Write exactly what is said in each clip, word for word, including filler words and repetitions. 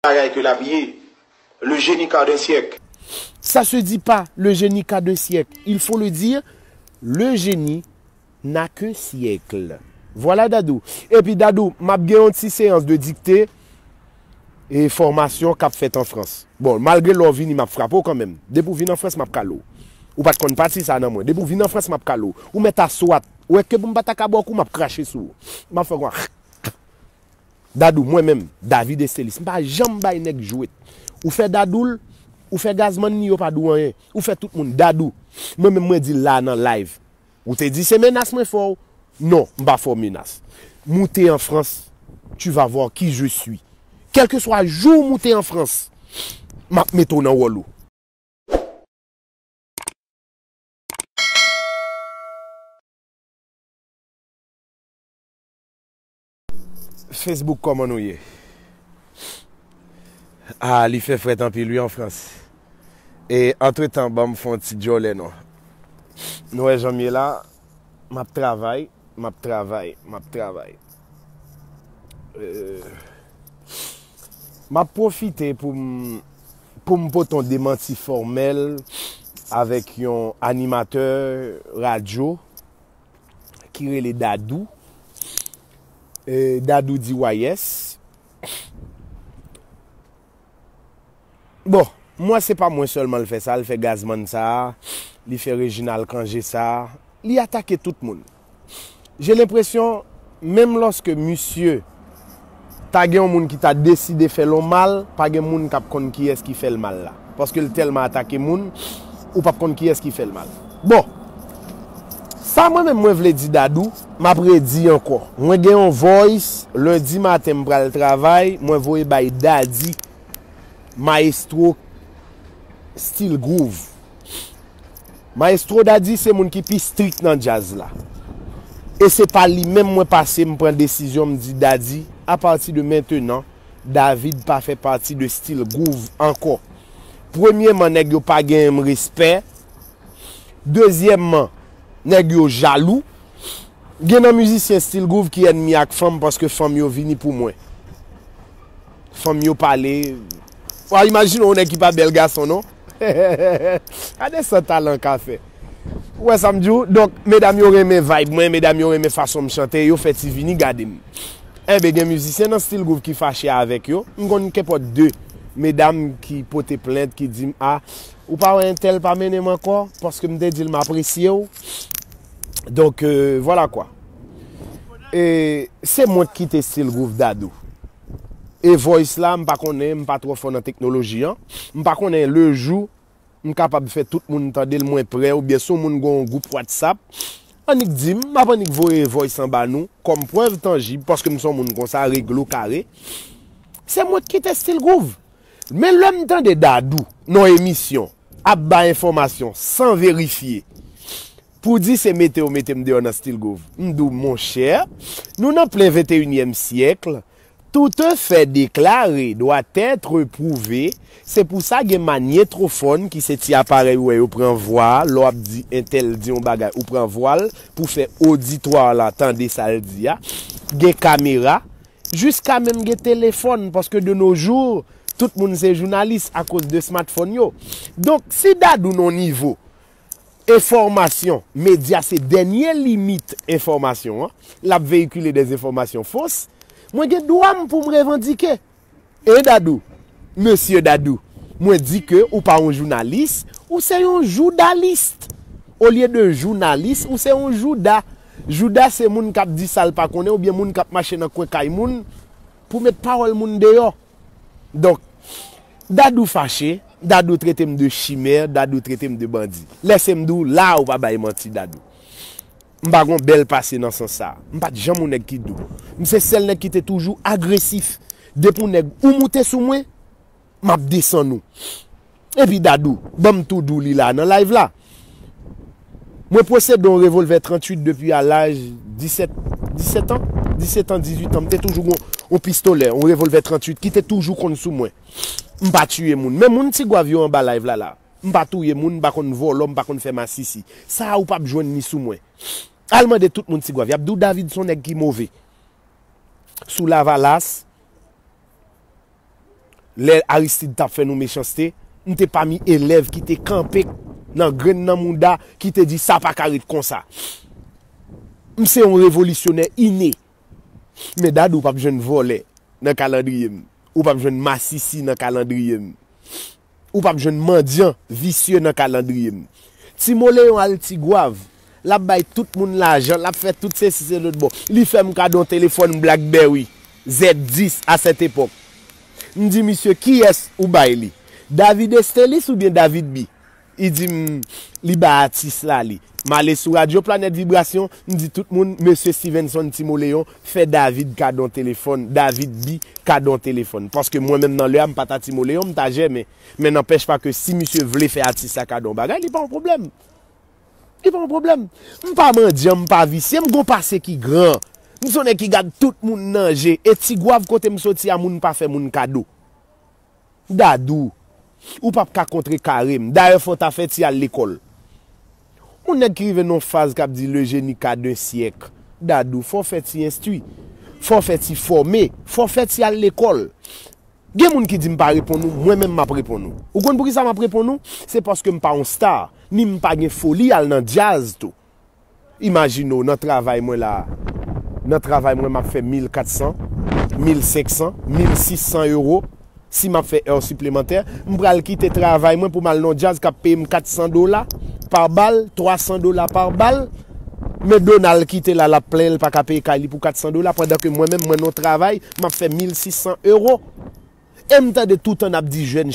bagay ke l ap ye. Le génie quart d'un siècle. Ça se dit pas le génie quart d'un siècle. Il faut le dire, le génie n'a qu'un siècle. Voilà Dadou. Epi Dadou, m ap gen yon ti seyans de dikte e fòmasyon k ap fèt an Frans. Bon, malgre lè w vini, m ap frape w kanmenm. Depi w vin an Frans, m ap kale w. Ou pa t konn pati sa nan mwen. Depi w vin an Frans, m ap kale w. Ou mèt aswat. Ou wè ke pou m pa ta ka ba w kou, m ap krache sou ou. M ap fè w konn. Dadou, mwen menm, David Estelis, m pa janm bay nèg jwèt. Ou fè Dadou l, ou fè Gazman ni yo pa di w anyen. Ou fè tout moun Dadou. Mwen menm mwen di l la nan live. Ou te di se menas mwen fè w. Non, m pa fè w menas. Moute an Frans, tu vas voir qui je suis. Kèlkeswa jou w moute an Frans, m ap mete w nan wòl ou. Facebook, kòman nou ye? Ah, li fè frèt anpil wi an Frans. E antretan, ban m fè yon ti djòlè non. Nou wè jan m ye la, m ap travay, m ap travay, m ap travay. Euh, m ap pwofite pou m pou m pote yon demanti fòmèl avèk yon animatè radyo ki rele Dadou. E, Dadou D Y S. Bon, m wè se pa mwen sèlman l fè sa, l fè Gazman sa, li fè Reginald Cangé sa, li atake tout moun. J'ai l'impression, menm lòske misye ta gen yon moun ki ta deside fè l yon mal, pa gen moun k ap konn kiyès ki fè l mal la. Paske l tèlman atake moun, ou p ap konn kiyès ki fè l mal. Bon, sa mwen menm mwen vle di Dadou, m ap redi ankò. Mwen gen yon voice, lendi maten m pral travay, mwen voye bay Daddy, Maestro Steel Groove. Maestro Daddy se moun ki pi strik nan djaz la. E se pa li menm mwen pase m pran desizyon m di Daddy, a pati de mentenan, David pa fè pati de Steel Groove ankò. Premyeman, nèg yo pa genyen m respè. Dezyèmman, nèg yo jalou. Gen nan mizisyen Steel Groove ki ènmi ak fanm paske fanm yo vini pou mwen. Fanm yo pale. W a imajine yon nèg ki pa bèl gason non. Gade sa talan ka fè. Ou wè sa m di w? Donk, medam yo renmen vibe mwen, medam yo renmen fason m chante, yo fè ti vini gade m. Enben, gen mizisyen nan Steel Groove ki fache avèk yo. M konn kenpòt de medam ki pote plent, ki di m, a, ou pa wè entèl pa mennen m ankò, paske m te di l m apresye w. Donk, euh, vwala kwa. E se mwen k kite Steel Groove Dadou. E voice la, m pa konnen, m pa twò fò nan teknoloji an. M pa konnen le jou m kapab fè tout moun tande l mwen prè, oubyen si yon moun gen yon gwoup WhatsApp, annik di m, m ap annik voye voice anba nou, kòm prèv tanjib, paske m se yon moun konsa, reglo kare. Se mwen k kite Steel Groove. Men lè m tande Dadou, nan yon emisyon, ap bay enfòmasyon san verifye, pou di se mete yo mete m deyò nan Steel Groove. M di w, monchè, nou nan plen venteyinyèm syèk, tout fait déclaré doit être prouvé. Se pou sa gen manyetwofòn ki se ti aparèy ou wè yo pran vwa, lè w ap di entèl di yon bagay, ou pran vwa l pou fè oditwa la tande sa l di a. Gen kamera, jiska menm gen telefòn, paske de nos jours, tout moun se jounalis akoz de smartphone yo. Donk, si Dadou nan yon nivo enfòmasyon, medya se dènye limit enfòmasyon an, l ap veyikile dèzenfòmasyon fos, mwen gen dwa m pou m revandike. E Dadou, mesye Dadou, mwen di ke ou pa yon jounalis, ou se yon joudalis. Olye de jounalis, ou se yon jouda. Jouda se moun k ap di sa l pa konnen oubyen moun k ap mache nan kwen kay moun pou met pawòl moun deyò. Donk, Dadou fache, Dadou trete m de chimè, Dadou trete m de bandi. Lèse m di w, la ou pa bay manti, Dadou. M pa gon bèl pase nan sans sa. M pa t janm yon nèg ki dou. M se sèl nèg ki te toujou agresif. Depi yon nèg ou moute sou mwen, m ap desann ou. Epi Dadou, ban m tou di w li la nan live la. Mwen posede yon revòlvè tranntuit depi a laj disèt, disèt an, disèt an, dizuit an, m te toujou gon yon pistolè, yon revòlvè tranntuit ki te toujou konn sou mwen. M pa tiye moun. Men moun Tigwav yo anba live la la. M pa touye moun, m pa konn vòlò, m pa konn fè masisi. Sa a ou p ap jwenn li sou mwen. Al mande tout moun Tigwav, y ap di w David se yon nèg ki move. Sou Lavalas, Lè Aristide t ap fè nou mechanste, m te pami elèv ki te kanpe nan grenn nan mouda, ki te di sa pa ka ret konsa. M se yon revolisyonè ine. Men Dadou, w p ap jwenn vòlè nan kalandriye m. Ou p ap jwenn masisi nan kalandriye m. Ou p ap jwenn mandyan visye nan kalandriye m. Timoleyon al Tigwav, l ap bay tout moun lajan, l ap fè tout sesi se lòt bò. Li fè m kado yon telefòn Blackberry Z dis a sèt epòk. M di misye, "Kiyès ou bay li? David Estelis oubyen David B?" Li di m li bay atis la li. M ale sou radyo Planèt Vibrasyon, m di tout moun, "Mesye Stevenson Timoleyon fè David kado yon telefòn, David B kado yon telefòn." Paske mwen menm nan lè a, m pa ta Timoleyon, m ta jèmen. Men n'empêche pas que si misye vle fè atis la kado yon bagay, li pa yon pwoblèm. Li pa yon pwoblèm. M pa mandyan, m pa visye, m gon pase ki gran. M se yon nèg ki gad tout moun nan je. E Tigwav kote m soti a, moun pa fè moun kado. Dadou, ou p ap ka kontre kare m. Dayè, fò w ta fè ti al lekòl. Yon nèg ki rive nan yon faz k ap di le génie caduc d'un siècle. Dadou, fò w fè ti enstwi. Fò w fè ti fòme. Fò w fè ti al lekòl. Gen moun ki di m pa reponn ou, mwen menm m ap reponn ou. Ou konn poukisa m ap reponn ou? Se paske m pa yon star, ni m pa gen foli al nan djaz tou. Imajine w nan travay mwen la, nan travay mwen m ap fè mil kat san, mil senk san, mil sis san euro si m ap fè è siplemantè. M pral kite travay mwen pou m al nan djaz k ap peye m kat san dola pa bal, twa san dola pa bal. Men Donald kite la, l ap plenyen l pa ka peye kay li pou kat san dola, pandan ke mwen menm, mwen nan yon travay, m ap fè mil sis san euro. E m tande toutan n ap di jèn.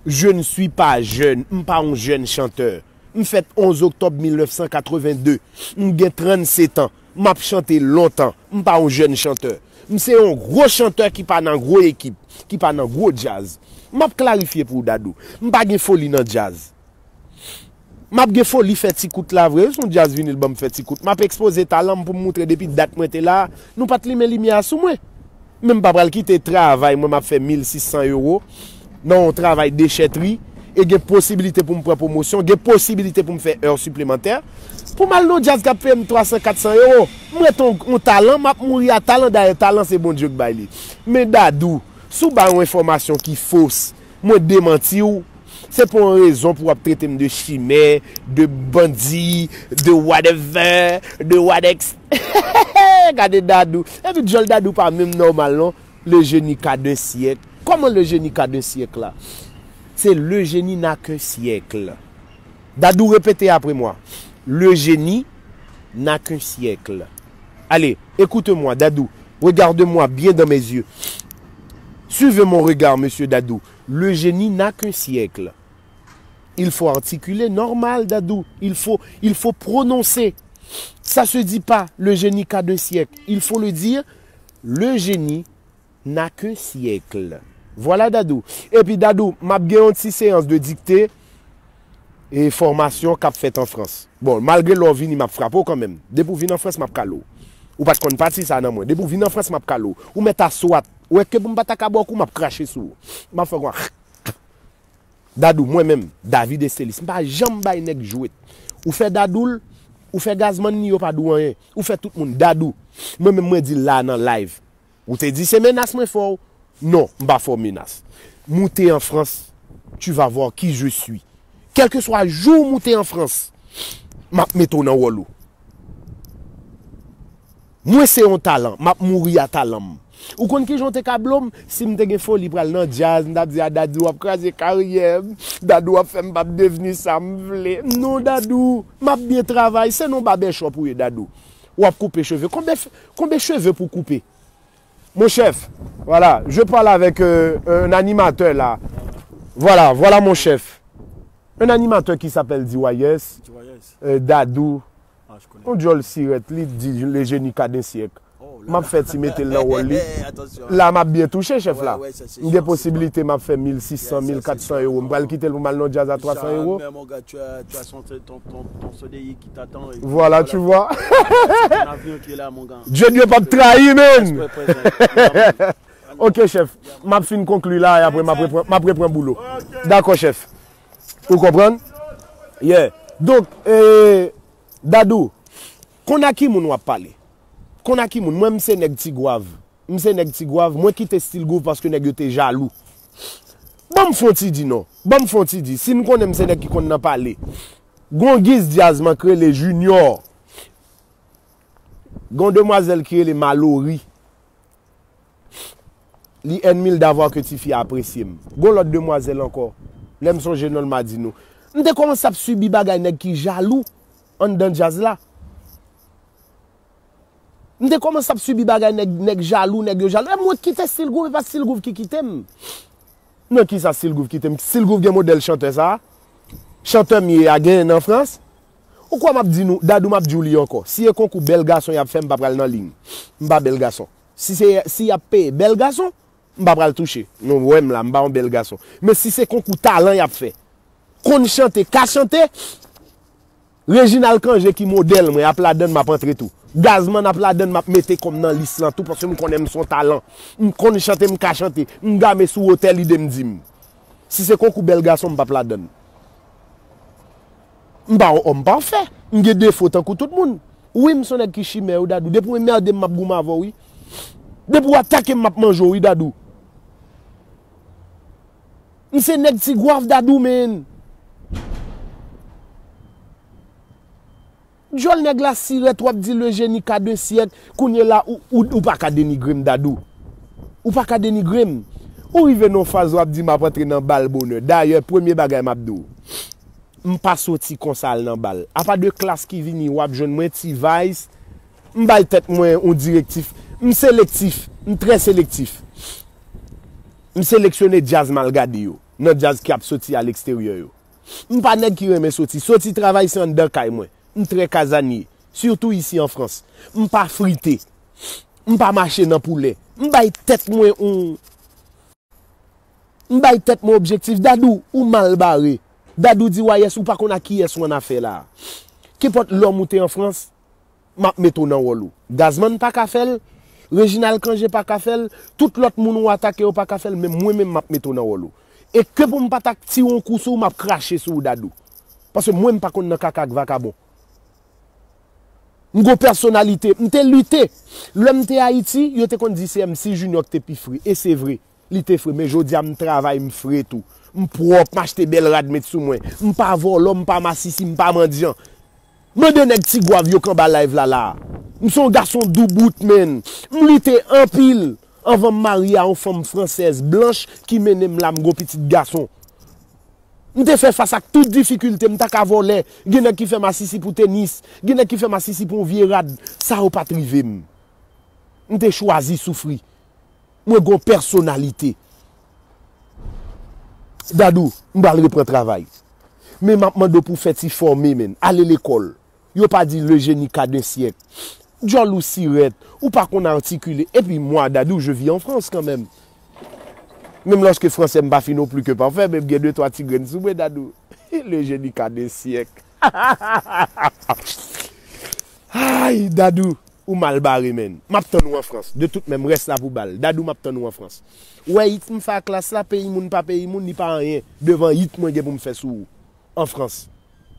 Je ne suis pas jeune, m pa yon jèn chantè. M fèt onz oktòb mil nèf san katreven de. M gen trannsetan. M ap chante lontan. M pa yon jèn chantè. M se yon gwo chantè ki pa nan gwo ekip, ki pa nan gwo djaz. M ap klarifye pou w, Dadou. M pa gen foli nan djaz. M ap gen foli fè ti kout la vre, wi, si yon djaz vini l ban m fè ti kout. M ap ekspoze talan m pou m moutre depi dat mwen te la, nou pa t limen limyè a sou mwen. Men m pa pral kite travay mwen m ap fè mil sis san euro nan yon travay dechètri e gen posibilite pou m pran pwomosyon, gen posibilite pou m fè è siplemantè, pou m al nan yon djaz k ap peye m twa san, kat san euro. M ret yon, yon talan, m ap mouri a talan, dayè talan se Bondye k bay li. Men Dadou, si w bay yon enfòmasyon ki fos, mwen demanti w, se pa yon rezon pou w ap trete m de chimè, de bandi, de whatever, de wadex. Gade Dadou. Epi djòl Dadou pa menm nòmal non. Le génie caduc d'un siècle. Kòman le génie caduc d'un siècle la? Se le génie n'a qu'un siècle. Dadou, répétez après moi. Le génie n'a qu'un siècle. Allez, écoute-moi, Dadou. Regarde-moi bien dans mes yeux. Suivez mon regard, monsieur Dadou. Le génie n'a qu'un siècle. Il faut articuler normal, Dadou. Il faut, il faut prononcer. Ça se dit pas le génie caduc d'un siècle. Il faut le dire le génie n'a qu'un siècle. Voilà, Dadou. Epi, Dadou, m ap gen yon ti seyans de dikte e fòmasyon k ap fèt an Frans. Bon, malgre lè w vini, m ap frape w kanmenm. Depi w vin an Frans, m ap kale w. Ou pa t konn pati sa nan mwen. Depi w vin an Frans, m ap kale w. Ou mèt aswat. Ou wè ke pou m pa ta ka ba w kou, m ap krache sou ou. M ap fè w kon Dadou, mwen menm, David Estelis, m pa janm bay nèg jwèt. Ou fè Dadou l, ou fè Gazman ni yo pa di w anyen. Ou fè tout moun Dadou. Mwen menm, mwen di l la nan live. Ou te di se menas mwen fè w. Non, m pa fè w menas. Moute an Frans, tu vas voir qui je suis. Kèlkeswa jou w moute an Frans, m ap mete w nan wòl ou. Mwen se yon talan, m ap mouri a talan m. Ou konn kijan w te ka blo m? Si m te gen foli pral nan djaz, m t ap di a Dadou w ap kraze karyè m, Dadou w ap fè m p ap devni sa m vle. Non, Dadou, m ap byen travay, se nan babèchòp ou ye, Dadou. W ap koupe cheve. Konbyen, konbyen cheve pou w koupe? Mon chef, voilà, je parle avec euh, un animateur là. Voilà, voilà mon chef. Un animateur qui s'appelle D Y S, euh, Dadou, yon djòl sirèt, li di le génie caduc d'un siècle. M ap fè ti mete l nan wòl li. La, m ap byen touche, chèf la. M gen posibilite m ap fè mil sis san, mil kat san euro. M pral kite l pou m al nan djaz a twa san euro. Voilà, tu vois. Dye, Dye p ap trayi, men. Ok, chèf. M ap fin konkli la, e apre m ap repran, m ap repran boulo. Dakò, chèf. Ou konprann? Yeah. Donk, eh, Dadou, konn a ki moun w ap pale? Konn a ki moun? Mwen, m se nèg Tigwav. M se nèg Tigwav, mwen kite Stil Groove paske nèg yo te jalou. Ban m fè yon ti di non. Ban m fè yon ti di. Si n konnen m se nèg ki konn nan pale. Gon giz djaz man k rele Junior. Gon demwazèl ki rele Malori. Li ennmi l davwa ke tifi a apresye m. Gon lòt demwazèl ankò. Lè m sonje non l m a di nou. M te kòmanse ap sibi bagay nèg ki jalou anndan djaz la. M te kòmanse ap sibi bagay nèg, nèg jalou, nèg yo jalou. E mwen ki kite Stil Groove, e pa Stil Groove ki kite m. Nan kisa Stil Groove kite m? Stil Groove gen modèl chantè sa a? Chantè m ye a genyen nan Frans? Ou kwè m ap di nou, Dadou m ap di w li ankò. Si e konkou bèl gason y ap fè, m pa pral nan liy. M pa bèl gason. Si se, si y ap peye bèl gason, m pa pral touche. Nou wè m la, m pa yon bèl gason. Men si se konkou talan y ap fè, konn chante, ka chante, Reginald Cangé ki modèl mwen ap ladann, m ap antre tou. Gazman ap ladann, m ap mete kò m nan lis lan tou, paske m konnen m se yon talan. M konn chante, m ka chante. M game sou wotè lide m di m. Si se konkou bèl gason, m p ap ladann. M pa yon òm pafè. M gen defo tankou tout moun. Wi, m se yon nèg ki chimè, wi, Dadou. Depi w enmède m, m ap goumen avè w, wi. Depi w atake m, m ap manje w, wi, Dadou. M se nèg Tigwav, Dadou, men. Djòl nèg la sirèt, w ap di le génie ka de syèk, kounye la ou, ou, ou pa ka denigre m, Dadou. Ou pa ka denigre m. Ou rive nan yon faz w ap di m ap antre nan bal bonè. Dayè, premye bagay m ap di w, m pa soti konsa al nan bal. Apa de Klass ki vini, w ap jwenn mwen, T-Vice. M bay tèt mwen yon direktif. M selektif. M trè selektif. M seleksyone djaz m al gade yo. Nan djaz ki ap soti aleksteryè yo. M pa nèg ki renmen soti. Soti travay se anndan kay mwen. M trè kazanye. Sitou isi an Frans. M pa frite. M pa mache nan poulè. M bay tèt mwen yon M bay tèt mwen objektif. Dadou, ou mal bare. Dadou di Wayès, ou pa konn ak kiyès ou annafè la. Kenpòt lòm ou te an Frans, m ap mete w nan wòl ou. Gazman pa ka fè l, Reginald Cangé pa ka fè l, tout lòt moun ou atake yo pa ka fè l, men mwen menm m ap mete w nan wòl ou. E ke pou m pa t ak tire yon kou sou ou, m ap krache sou ou, Dadou. Paske mwen m pa konn nan kaka ak vakabon. M gon pèsonalite, m te lite. Lè m te Ayiti, yo te konn di se M C Junior ki te pi fre, e se vre. Li te fre, men jodi a m travay, m fre tou. M pwòp, m achte bèl rad met sou mwen. M pa vòlò, m pa masisi, m pa mandyan. Mande nèg Tigwav yo k anba live la la. M se yon gason doubout, menn. M lite anpil anvan m marye a yon fanm fransèz blanch ki mennen m la, m gon pitit gason. M te fè fas ak tout difikilte, m ta ka vòlè. Gen nèg ki fè m asisi pou tenis. Gen nèg ki fè m asisi pou yon vye rad. Sa yo pa t rive m. M te chwazi soufri. Mwen gon pèsonalite. Dadou, m pral reprann travay. Men m ap mande w pou w fè ti fòme, menn. Ale lekòl. Yo pa di le génie ka d'un siècle. Djòl ou sirèt, ou pa konn atikile. Epi mwa, Dadou, je vis en France quand même. Menm lòske fransè m pa fin non pli ke pafè, men m gen de twa ti grenn sou mwen, Dadou. Le génie ka d'un siècle. Ay, Dadou, ou mal bare, menn. M ap tann ou an Frans. De tout menm, rès la pou bal. Dadou, m ap tann ou an Frans. Ou wè it m fè ak Klass la, peyi moun pa peyi moun, li pa anyen devan it mwen gen pou m fè sou ou an Frans.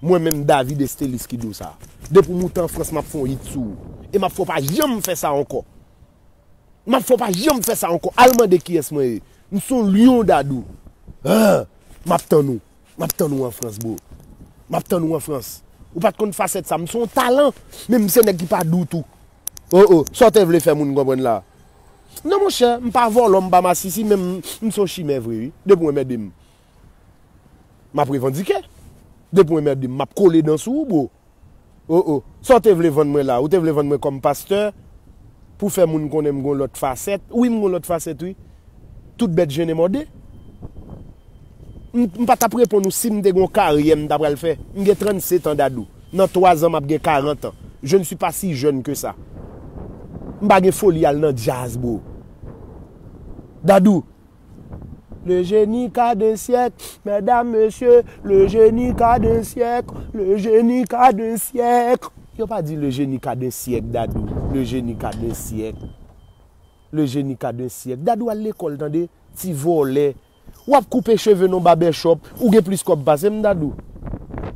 Mwen menm David Estelis ki di w sa. Depi w moute an Frans, m ap fè yon hit sou ou. E m ap fè w pa janm fè sa ankò. M ap fè w pa janm fè sa ankò. Al mande kiyès mwen ye. M se yon lyon, Dadou. Ah, m ap tann ou. M ap tann ou an Frans, bro. M ap tann ou an Frans. Ou pa t konn fasèt sa. M se yon talan. Men m se nèg ki pa dou tou. Oh, oh. Sa w te vle fè moun konprann la? Non, monchè, m pa vòlò, m pa masisi, men m, m se yon chimè vre, wi. Depi w enmède m. M ap revandike. Depi w enmède m, m ap kole dan sou ou, bro. Oh, oh. Sa w te vle vann mwen la? Ou te vle vann mwen kòm pastè? Pou fè moun konnen m gon lòt fasèt? Wi, m gon lòt fasèt, wi. Tout bèt jennen mòde. M, m pa t ap reponn ou si m te gon karyè m ta pral fè. M gen trannset an, Dadou. Nan twa zan, m ap gen karant an. Je ne suis pas si jeune que ça. M pa gen foli al nan djaz, bro. Dadou, le génie ka d'un siècle, medam, mesye, le génie ka d'un siècle, le génie ka d'un siècle. Yo pa di le génie ka d'un siècle, Dadou. Le génie ka d'un siècle. Le génie ka d'un siècle. Dadou al lekòl, tande, ti vòlè. W ap koupe cheve nan barbershop, ou gen plis kòb pase m, Dadou.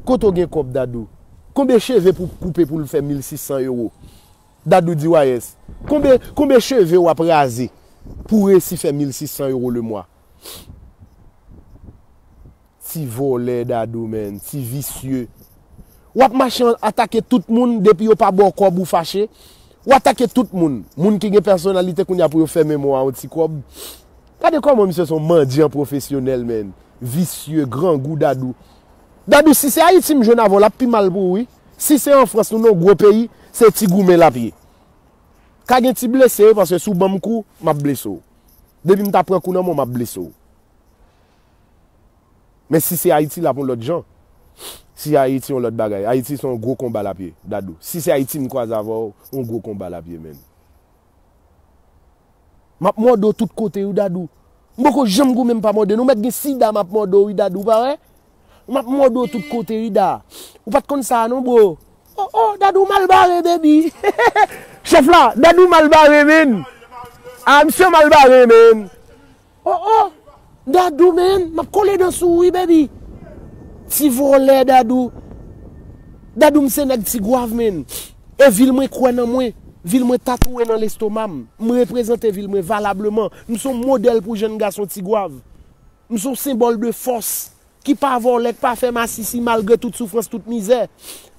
Kote w gen kòb, Dadou? Konbyen cheve pou koupe pou l fè mil sis san ewo? Dadou di wayès. Konbyen, konbyen cheve w ap raze pou w resi fè mil sis san euro le mwa? Ti vòlè Dadou, menn, ti visye. W ap mache atake tout moun, depi yo pa ba w kòb ou fache. W atake tout moun. Moun ki gen pèsonalite kounye a pou yo fè menm ou a yon ti kòb. Gade kòman misye se yon mandyan pwofesyonèl, menn. Visye, grangou Dadou. Dadou, si se Ayiti m jwenn avè w, l ap pi mal pou ou, wi. Si se an Frans, nou nan yon gwo peyi, se ti goumen l ap ye. Ka gen ti blese, wi, paske si w ban m kou, m ap blese w. Depi m ta pran kou nan men w, m ap blese w. Men si se Ayiti, l ap yon lòt jan. Si Ayiti, yon lòt bagay. Ayiti, se yon gwo konba l ap ye, Dadou. Si se Ayiti m kwaze avè w, yon gwo konba l ap ye, menn. M ap mòde w tout kote, wi, Dadou. M poko janm goumen m pa mòde. Nou mèt gen sida, m ap mòde w, wi, Dadou, ou pa wè? M ap mòde w tout kote, wi, Da. Ou pa t konn sa a, non, bro. Oh, oh, Dadou mal bare, baby. Chèf la, Dadou mal bare, menn. Ah, misye mal bare, menn. Oh, oh, Dadou, menn, m ap kole dan sou ou, wi, baby. Ti vòlè, Dadou. Dadou, m se nèg Ti Gwav, menn. E vil mwen kwè nan mwen. Vil mwen tatouwe nan lestoma m. M reprezante vil mwen valableman. M se yon modèl pou jèn gason Ti Gwav. M se yon senbòl de fòs. Ki pa vòlè, ki pa fè masisi malgre tout soufrans, tout mizè.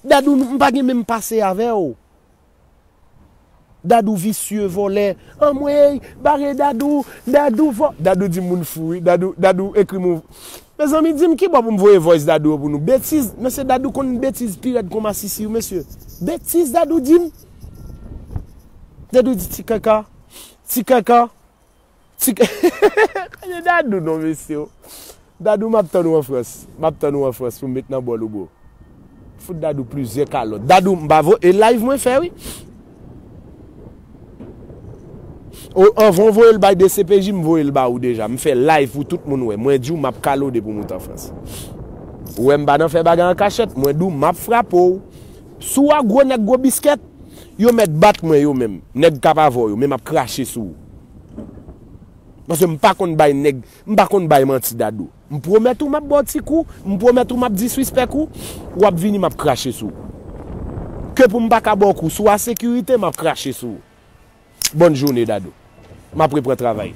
Dadou, m pa gen menm pase avè w. Dadou visye, vòlè. Anmwey, bare Dadou, Dadou vò-, Dadou di moun fou, wi. Dadou, Dadou ekri moun. Mezanmi, di m ki bò pou m voye voice Dadou yo pou nou. Betiz, mesye, Dadou konn betiz pi rèd kon masisi, wi, mesye. Betiz Dadou di m. Dadou di ti kaka, ti kaka, ti k-, Dadou non, mesye. Dadou, m ap tann ou an Frans. M ap tann ou an Frans pou m met nan bòl ou, bro. Fout Dadou plizyè kalòt. Dadou, m pa vo-, e live mwen fè, wi. O, anvan w voye l bay D C P J, m voye l ba ou deja. M fè live pou tout moun wè. Mwen di w, m ap kale w depi w moute an Frans. Ou wè m pa nan fè bagay an kachèt, mwen di w, m ap frape w. Si w a gwo nèg, gwo biskèt, yo mèt bat mwen yo menm. Nèg k ap avè w yo, men m ap krache sou ou. Paske m pa konn bay nèg, m pa konn bay manti, Dadou. M pwomèt ou m ap ba w ti kou, m pwomèt ou m ap disrespect ou, w ap vini m ap krache sou ou. Ke pou m pa ka ba w kou, si w a sekirite, m ap krache sou ou. Bòn jounen, Dadou. M ap reprann travay.